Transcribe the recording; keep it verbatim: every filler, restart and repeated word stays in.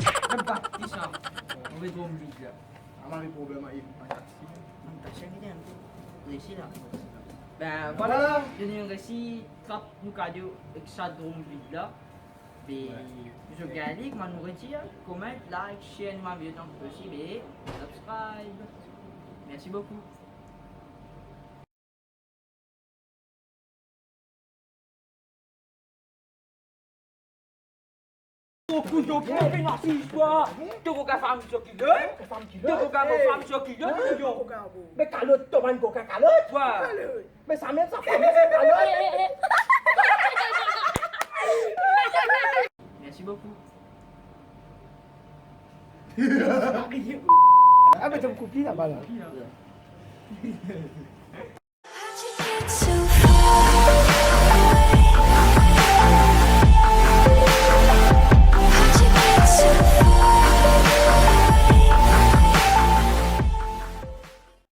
Ena baptis, a. Mo pe drom vit la. Ama, le problem aye, pa taksi. Mo taksi ki ena. Prese la. Ben vwala, nou inn resi trap nou kado ek sa drom vid la. Be, si zot gagn li, kouma nou redir, comment, like, share nou bann video tan ki posib e subscribe. Mersi boukou. Ou kouyon, ki finn asiz twa? To koka fam so kilo? To koka mo fam so kilo, kouyon. Me kalot to bann koka kalot. Twa. Me samem sa fam so kalot. Mersi boukou. Ah, me to koupi laba la.